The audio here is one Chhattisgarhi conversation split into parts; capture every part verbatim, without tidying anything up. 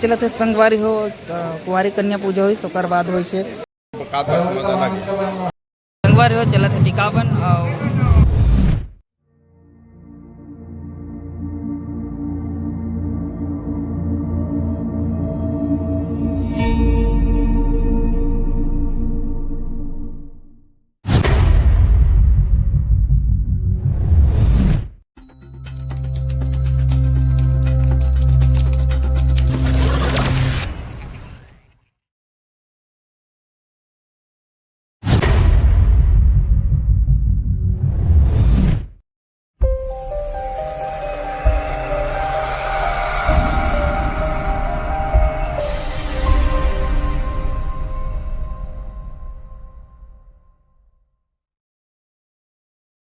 चलत हे संगवारी हो, त कुंवारी कन्या पूजा होइस, ओकर बाद होइस हे। संगवारी हो, चलत हे टिकावन अउ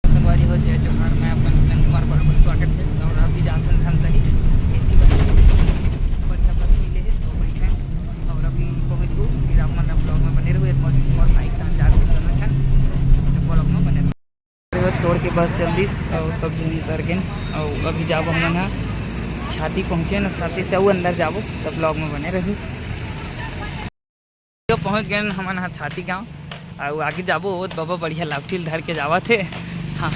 संगवारी हो, जय जोहार, मैं अपन नंद कुमार बरोबर स्वागत है। और अभी जात हन धमतरी, एसी बस, बढ़िया बस मिले है, तो वही में। और अभी पहुँचबो, फिर आप मन vlog में बने रहो। एक और, और बाइक से हम जात हन दोनों झन, तो vlog में बने रहो। छोड़ के बस चल दिस और सब झन उतर गेन। और अभी जाबो हमन ह छाती पहुँचे न, छाती से अउ अंदर जाबो, तब vlog में बने रहो। तो पहुँच गए हमन ह छाती गांव, अउ आगे जाबो। ओ बबा बढ़िया लाठी ल धर के जावत हे। हाँ,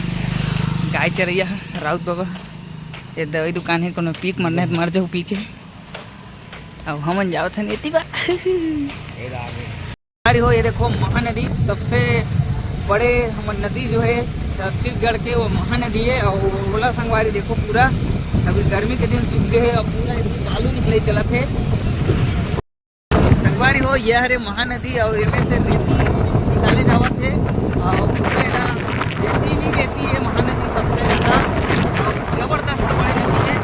गाय चरैया ह राउत बबा। ये दवाई दुकान हे, कोनो पीक मरना हे त मर जाहू पी के। अउ हमन जावत हन एती बा। अरे हो, ये देखो महानदी, सबसे बड़े हमर नदी जो है छत्तीसगढ़ के, वो महानदी है। और ओला संगवारी देखो पूरा, अभी गर्मी के दिन सूख गए है और पूरा इतनी बालू निकले चलत है। संगवारी हो, ये हरे महानदी और एमे से रेती निकाले जावत है। और पूरा एला रेती ही रेती है महानदी सबसे ज्यादा, और जबरदस्त बड़े नदी है।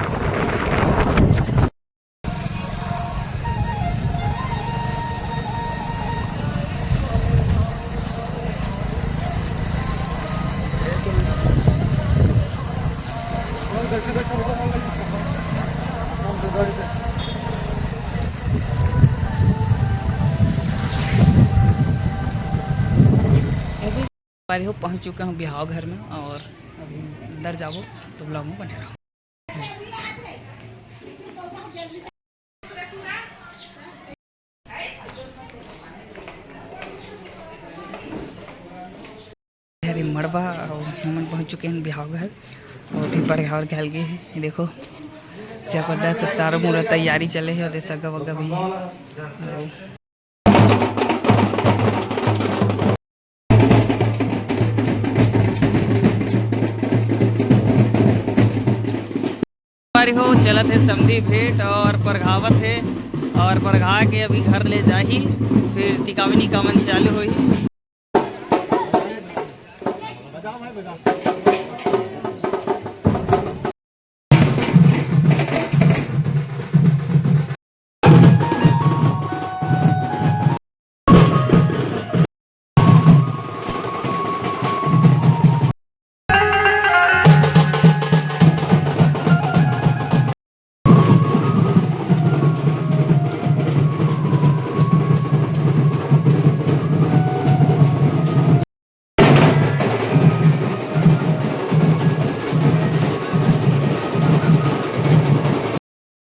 अभी हो पहुंच चुका हूँ बिहाव घर में और अभी अंदर जाबो तो vlog में बने रहो। हरे मड़वा और हमन पहुंच चुके हैं बिहाव घर और भी परघावर घाल गए हैं। ये देखो जबरदस्त सारा मुरा तैयारी चले है और ये सगा वगा भी है। और संगवारी हो, चलत हे समधी भेंट और परघावत हे और परघा के अभी घर ले जाही, फिर टिकावनी कामन चालू होही।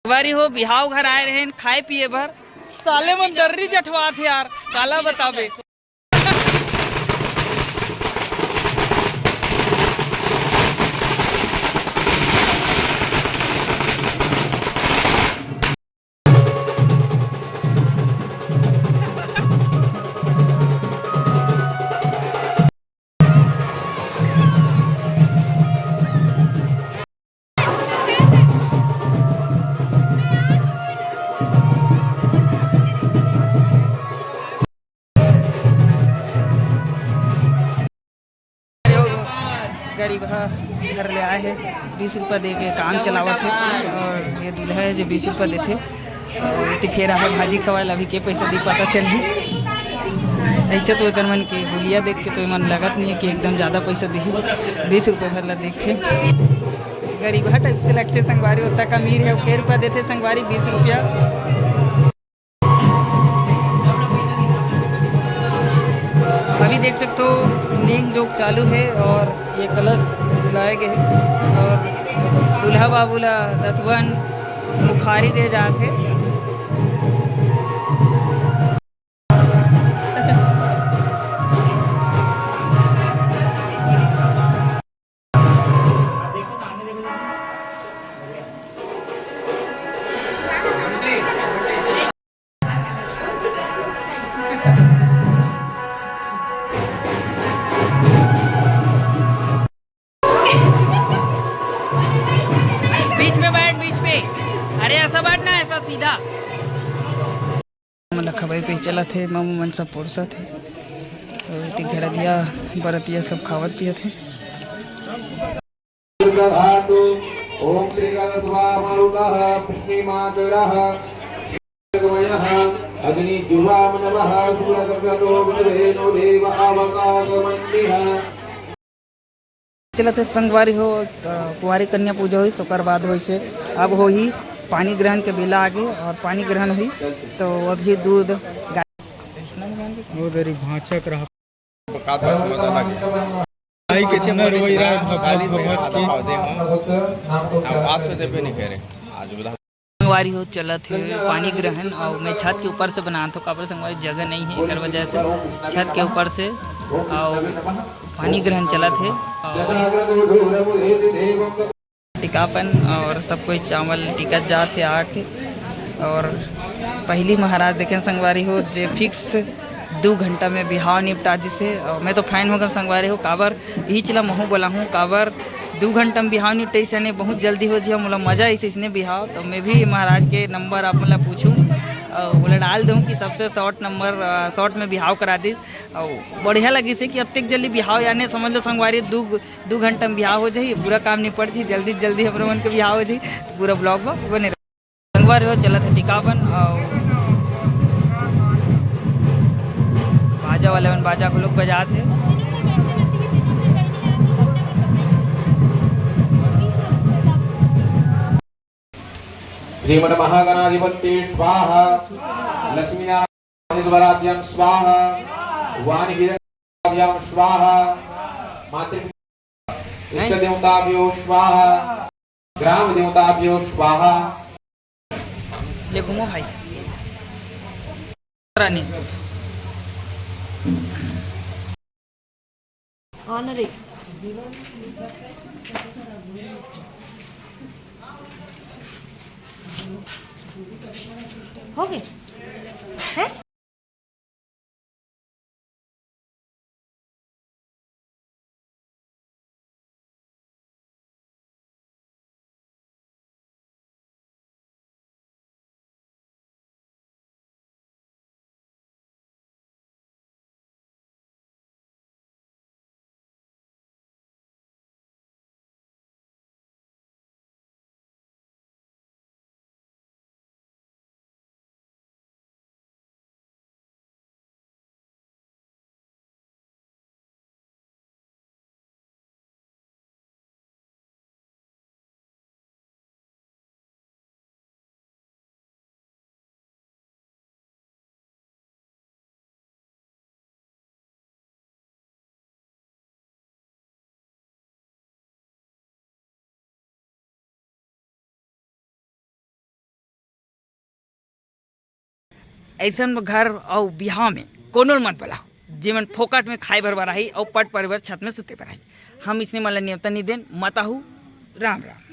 संगवारी हो, बिहाव घर आए रहेन खाए पिए बर, साले मन दर्री जठवात हे यार, काला बताबे। गरीब ह घर ले आए हे, बीस रुपया दे के काम चलावत हे। और ये दूल्हा है जो बीस रुपया देथे। और एती फेर आए भाजी खवाए ला, अभी के पैसा दी पता चलही। ऐसे तो एकर मन के हुलिया देख के तो मन लगत नहीं है कि एकदम ज़्यादा पैसा दी, बीस रुपये भर ला देख के। गरीब ह टाइप से लगथे संगवारी, ओतका अमीर है, के रुपया देथे संगवारी, बीस रुपया। अभी देख सकते हो, नींद जोग चालू है और ये कलश जलाए गए हैं और दूल्हा बाबू ला दतवन मुखारी दे जाते हैं। बीच में बैठ, बीच में। अरे, ऐसा बैठ ना, ऐसा सीधा। हमन ल खवाई पियाई चलत हे, मामा मन सब परोसत हे। अउ एती घरदिया बरतिया सब खावत पियत हे। धातु। ओम श्री गणेशाय मरुतः पृथ्वी मातरः। अग्नि जुह्वा नमः। सूर्यगन्धो वेणु देव अवकाश मंडिः। चलत हे संगवारी हो, त कुंवारी कन्या पूजा होइस, ओकर बाद होइस हे, अब होही पानी ग्रहण के बेला आगे अउ पानी ग्रहण होही, त अभी दूध गाय वो दरी भांचक रहा। का बात मजा लगे। आई के चुनर वही रहा भगत भगत की। अब बात तो देबे नहीं करे। आज संगवारी हो चलत हे पानी ग्रहण अउ मैं छत के ऊपर से बनात हों, काबर संगवारी जगह नहीं हे, एकर वजह से छत के ऊपर से अउ पानी ग्रहण चलत हे। अउ टिकापन अउ सब कोई चावल टिकत जात हे आके। अउ पहिली महाराज देखेन संगवारी हो, जे fix दू घंटा में बिहाव निपटा दिस हे। अउ मैं तो fan हो गेंव संगवारी हो, काबर इही चीज ला महूं बोलाहूं, काबर दू घंटा में बिहाव निपटाइस, यानी बहुत जल्दी हो जिहा। मोला मजा आइस इसने बिहाव, त मैं भी महाराज के number आप मन ला पूछूं, अउ ओला डाल दूं कि सबसे short number, अ, short में बिहाव करा दिस। अउ बढ़िया लगिस हे कि अतेक जल्दी बिहाव, यानी समझ लो संगवारी, दू, दू घंटा में बिहाव हो जाही, पूरा काम निपट जाही, जल्दी जल्दी हमरो मन के बिहाव हो जाही। त पूरा vlog में बने रहो। संगवारी हो चलत हे टिकापन अउ बाजा वाले मन बाजा घलोक बजात हे। श्रीमन्महागणाधिपति स्वाहा, लक्ष्मीनारायण स्वराज्यम स्वाहा, वाणी हिरण्याभ्याम स्वाहा, मातृ इष्ट देवताभ्यो स्वाहा, ग्राम देवताभ्यो स्वाहा। ले घूमो भाई। रानी। कौन रे? हो गए? हैं? अइसन घर अउ बिहाव में कोनो ल मत बलाहू, जेमन फोकट में खाए बर बर आही अउ पट परिवार छत में सुते बर आही। हम इसने मन ल नेवता नहीं देन, मत आहू। राम राम।